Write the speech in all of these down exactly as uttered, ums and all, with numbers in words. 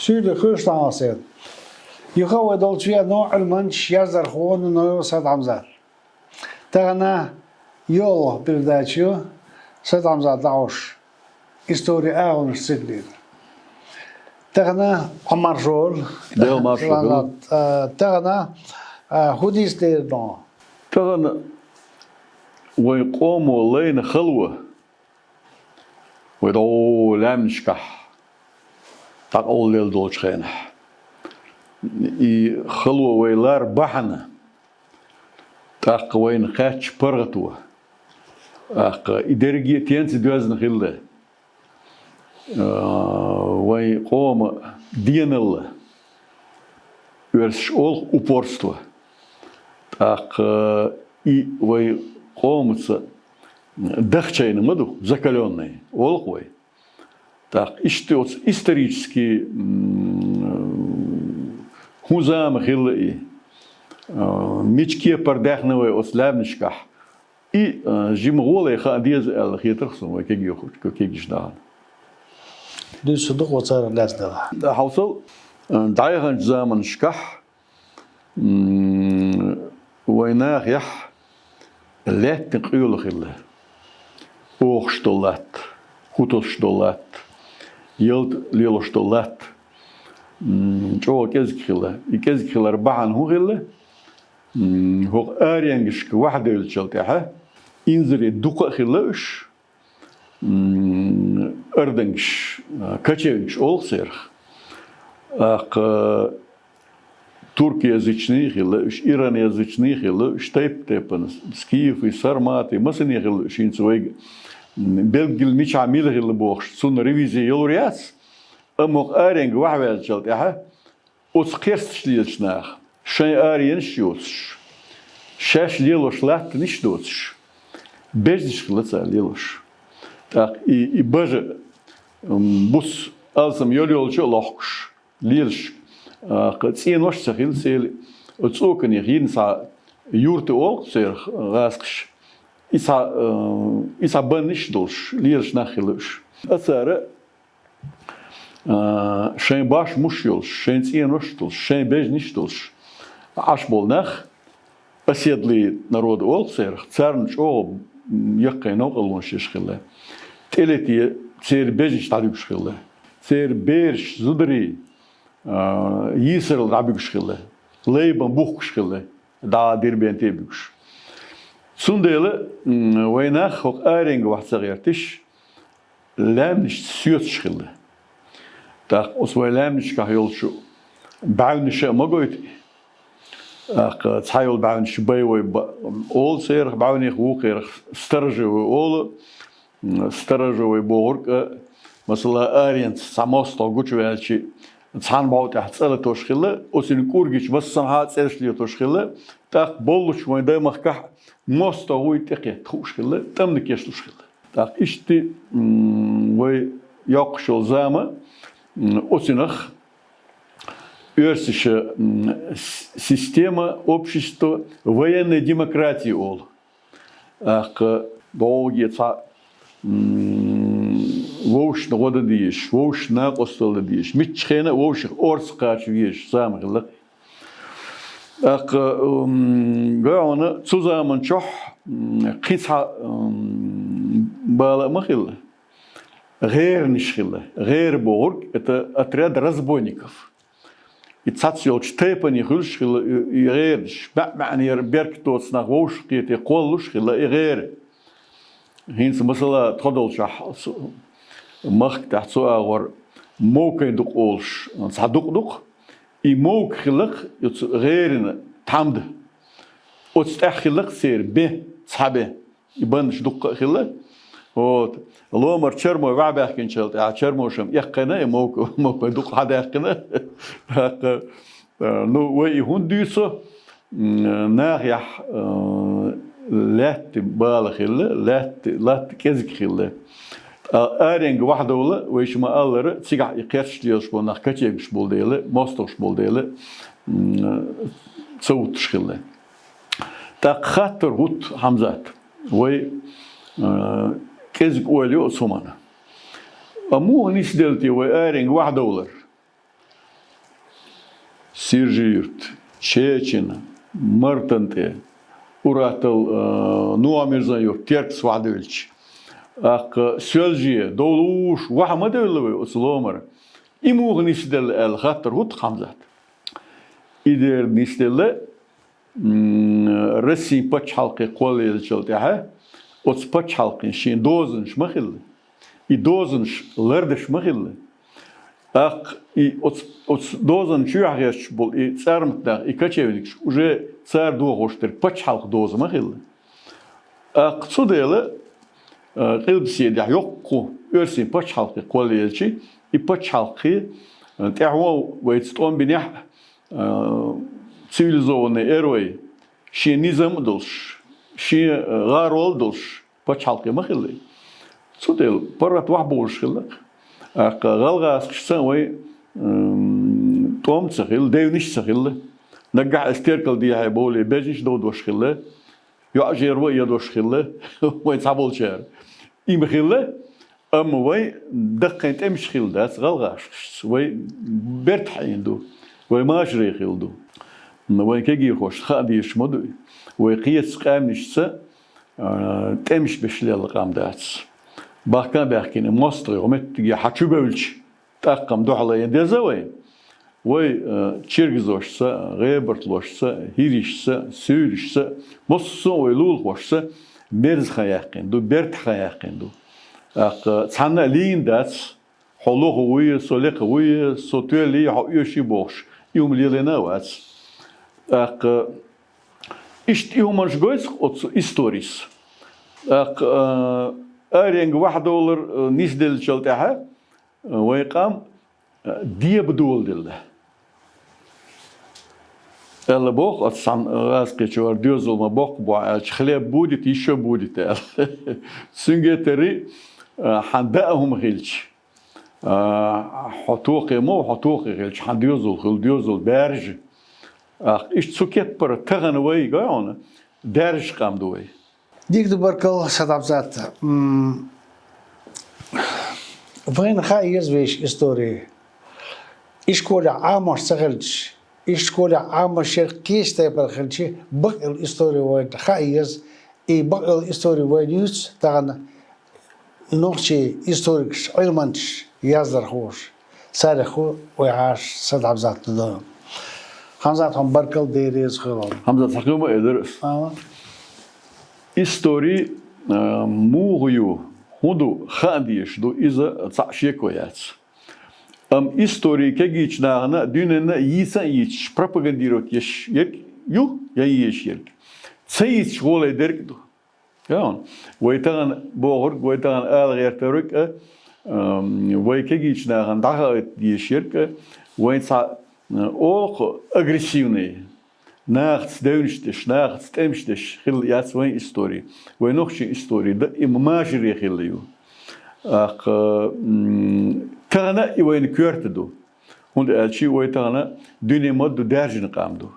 Суьйре, хӀуш дан сет. Юха вай долчу веана Ӏилманча, яздархо Нунаев Сайд-Хьамзат. Тахана йолу передача ю Сайд-Хьамзат дӀахьош. Историн агӀонаш цига лелийна. Тахана Ӏамаршо. Дела маршо хуьлда. Тахана, а, хӀун дийцу дера дан? Тахана вайн къомо лайна хало вай дӀо лаьмнашкахь дӀакъовладелла долчу хенахь. И хало вай лар бахьана, тӀаккха вайна кхаьчча паргӀато, тӀаккха и дерриге а тенца доьзна хилла. А, вайн къоман деналла, оьрсаша олу упорство. ТӀаккха и вайн къомаца дахчийна ма ду, закалённый, олу-кх вай. ТӀаккха иштта оцу исторически, м, хӀун зама хилла и, а, мича кепара даьхна вай оцу лаьмнашкахь, и, а, жима гӀоле хаа деза аьлла хетарх суна вай кегийрхо-, кегийрхошна. Дуьйцур ду-кх вай царах лаьцна делахь. Хьовсал, а, дӀаяханчу заманашкахь, м, вайн нахехь лаьттан къоьлла хилла. Охуш долу латта, хӀун тосуш долу латта, ялта лелош долу латта, м, чӀогӀа кӀезиг хилла. И кӀезиг хилар бахьана хӀун хилла? М, хӀокху аренгашка ваьхьадевллачул тӀаьхьа инзаре дукха а хилла уьш, м, ардангаш, а, кочевникаш олу-кх церах. ТӀаккха туркоязычный хилла уьш, иранязычный хилла уьш, тайп-тайпана, скифы, сарматы, массане хилла уьш, хӀинца вайга, м, белггал мичахь мила хилла бохуш, цунна ревизи йолур яц, амма хӀокху аренга ваьхьаваьллачул тӀаьхьа, оцу кхерсташ лелачу наха, шайн аренаш йоцуш, шаьш лелош латтанаш доцуш, бежнаш хилла цара лелош. ТӀаккха и, и бажа, м, буц алсам йол йолчу а лохкуш, лелаш, а, кху цӀенош а ца хилла церан, оцу цӀоканех йина цхьа юрт олу-кх церах гӀазкхаша, и цхьа, а, и цхьа баннаш а долуш, лелаш нах хилла уьш. А цара а, шайн баш муш йолуш, шайн цӀенош а долуш, шайн бежнаш а долуш Ӏаш болу нах, оседлый народ олу-кх церах, царна чӀогӀа яккхий новкъарлонаш еш хилла. ТӀелете церан бежнаш дӀадуьгуш хилла. Церан бераш, зударий, а, йийсарал дӀабуьгуш хилла. Лай бан бухкуш хилла, дӀа Дербенте а буьгуш. Цундела, м, вайн нах хӀокху аренга ваьхьа ца гӀерташ, лаьмнашца соьцуш хилла. ТӀаккха оцу вайн лаьмнашкахь йолчу бӀаьвнаша а ма гойту и. ТӀаккха цхьа йолу бӀаьвнаш боевой ба-, олу церах бӀаьвнех, вукхерах сторожевой олу. М, сторожевой бохург а, масала, аренца цхьа мостагӀ гучуваьлча, цхьана бӀов тӀехь цӀа латош хилла, оцуьнан кӀургича массанхьа а цӀераш летош хилла, тӀаккха боллучу вайн даймахкахь мостагӀ вуй тӀекхетта хууш хилла, тӀамна кечлуш хилла. ТӀаккха иштта, м, вай йоккхуш йолу зама, м, оцунах оьрсаша, м, с-, система, общество, военной демократии олу. ТӀаккха бӀогӀаге цхьа, м, вовшашна гӀо дан дезаш, вовшашна накъосталла дан дезаш, миччахьа а вовшех орца кхача везаш зама хилла. ТӀаккха, м, гой хьуна, цу заман чохь, м, кхин цхьа, м, бала а ма хилла. ГӀеранаш хилла. ГӀера бохург, это отряд разбойников. И цхьацца йолчу тайпане хуьлуш хилла и, и гӀеранаш. МаьӀ-маьӀнера беркат доцу нах вовшахкхетий кхоллалуш хилла и гӀера. ХӀинца, масала, тхо долчохь, цу махка тӀехь цу агӀор Мовкайн дукъ олуш цхьа дукъ ду-кх. И мовка хилла-кх оцу гӀеран тхьамда. Оцу тӀехь хилла-кх церан бен, цхьа бен. И бандаш дуккха а хилла. Вот. Ломара Чармой ваьхьа баьхкинчул тӀаьхьа Чармоша-м эккхийна и мовка, мовкайн дукъ хьадаьккхина. ТӀаккха, э, ну, вай и хӀунда дуьйцу? м, нахехь, э, лаьтта бала хилла, лаьтта, латта кӀезиг хилла. Ткъа аренга вахьдовла, вайша ма-аллара, цигахь и кхерч лелаш болу нах кочевникаш болу дела, мостагӀаш болу дела, м, ца вуттуш хилла. ТӀаккха хаттар хӀутту, Хьамзат, вай, э, кӀезиг ойла йо оцу хӀуманна. А муха нисделла те вай аренга вахьдовлар? Сиржи-Юрт, Чечина, Мартан тӀе, Уратал, э, Нохмирзан-Юрт, Теркас вахьдевлча, тӀаккха Соьлже, довлуш, вахьа ма девлла вай оцу ломара. И муха нисделла аьлла хаттар хӀутту, Хьамзат? И дера нисделла, м, Россин пачхьалкхе кхоллаеллачул тӀаьхьа оцу пачхьалкхе шен дозанаш ма хилла. И дозанаш лардеш ма хилла. ТӀаккха и оцу, оцу дозанна чоьхьа гӀерташ болу и цӀармат нах, и кочевникаш уже цара дохош дерг пачхьалкх доза ма хилла. ТӀаккха цу дела, а, къилбаседехь йоккха оьрсийн пачхьалкхе кхоллаелча, и пачхьалкхе, а, тӀаьхьо вайца тӀом бинехь, а, цивилизованный эр вай, шен низам а долуш, шен, а, гӀарол а долуш, пачхьалкхе ма хилла. Цу дела паргӀат вахьбовлуш хилла. ТӀаккха гӀалгӀазкхашца вай, м, тӀом ца хилла, девнаш ца хилла. Наггахь ас теркал дехьа бовлий, бежнаш довдош хилла, йоӀ жерво а ядош хилла, вай цхьаболчара. И ма хилла, амма вай даккхайн тӀемаш хилла дац гӀалгӀашкашца, вай бертахь Ӏийна ду, вай машаре хилла ду. Вайн кегийрхошна хаа дезаш ма дуй, вай кхечу къаьмнашца, а, тӀемаш беш лелла къам дац. Бахка а баьхкина, мостагӀий хӀокху меттиге хьан чу бевлча, тӀаккха-м дуьхьал а деза вай. Вай, а, чергазошца, гӀебарталошца, хӀиришца, суьйлашца, массо а вай лулахошца мерза хан яьккхина ду, бертахь хан яьккхина ду. ТӀаккха цхьанна а лийна дац, хьо лоху вуй, со лекха вуй, со тоьллий, хьо оьший бохуш, и хӀума лелийна а вац. ТӀаккха иштта и хӀуманаш гойту оцу историс. ТӀаккха, а, аренга вахьдовлар, а, нисделлачул тӀаьхьа, а, вайн къам, а, деба доладелла. Аьлла боху оцу цхьана гӀазкхичара: «Доьзал ма боккха бохьа», аьлча, «Хлеб будет, ещё будет», аьлла. Цуьнга терри, а, хьан даа хӀума хилча, а, хьо тохе ма ву, хьо тохе хилча, хьан доьзал хуьлу, доьзал баьржа. ТӀаккха иштта цу кеппара тахана вай, гой хьуна, даьржа къам ду вай. Дика ду, баркалла, Сад Хьамзат. М, вайна хаа еза вешан истори. Ишколехь Ӏамош ца хилча, ишколехь Ӏамош ерг кхечу тайпана хилча, бакъйолу истори вайна хаа еза. И бакъйолу истори вайна юьйцу тахана нохчийн историкаш, Ӏилманчаш, яздархоша. Царех ву вай хьаша Сад Хьамзат ду. Хьамзат, хьуна баркалла, Дела реза хуьлда. Хьамзат, хьан хӀума а элира ас. Ала. Истори, а, муха ю, хӀун ду, хаа дезаш ду, иза цхьаъ шеко яц. Амма истори кегийчу нахана дуьненна йийца а йийцаш, пропагандировать еш ерг ю, я езаш ерг. Ца йийцаш гӀоле дерг а ду. Яун, вай тахана бохург, вай тахана ала гӀертарг а, ам, вай кегийчу нахана дӀахаийта дезаш ерг а, вайн цхьа, а, олу-кх агрессивный, нахаца девнаш деш, нахаца тӀемаш деш хилла яц вайн истори. Вайн нохчийн истори дан и мажаре хилла ю. ТӀаккха, м, тахана и вайна коьрта ду. ХӀунда аьлча вай тахана дуьне ма-дду даьржина къам ду.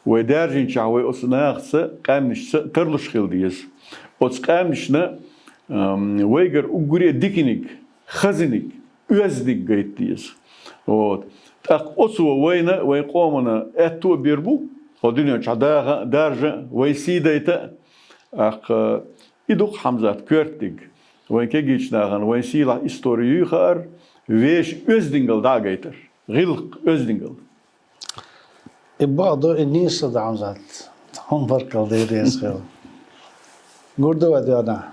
Вай даьржинчохь вай оцу нахаца, къаьмнашца тарлуш хила деза. Оцу къаьмнашна, ам, вайгара уггаре а диканиг, хазаниг, оьзданиг гайта деза. Вот. ТӀаккха оцо вайна, вайн къомана аьтто а бийр бу, хӀокху дуьнен чохь даха а, даржа а, вай сий дайта а. ТӀаккха и ду-кх, Хьамзат, коьртаниг. Вайн кегийчу нахана вайн сийлахь истори юй хаар, вешан оьздангалла дӀа а гайтар. ГӀиллакх оьздангалла. И бакъ ду, и нийса ду, Хьамзат. Хьуна баркалла, Дела реза хуьлда. Гур ду вай доьнахь.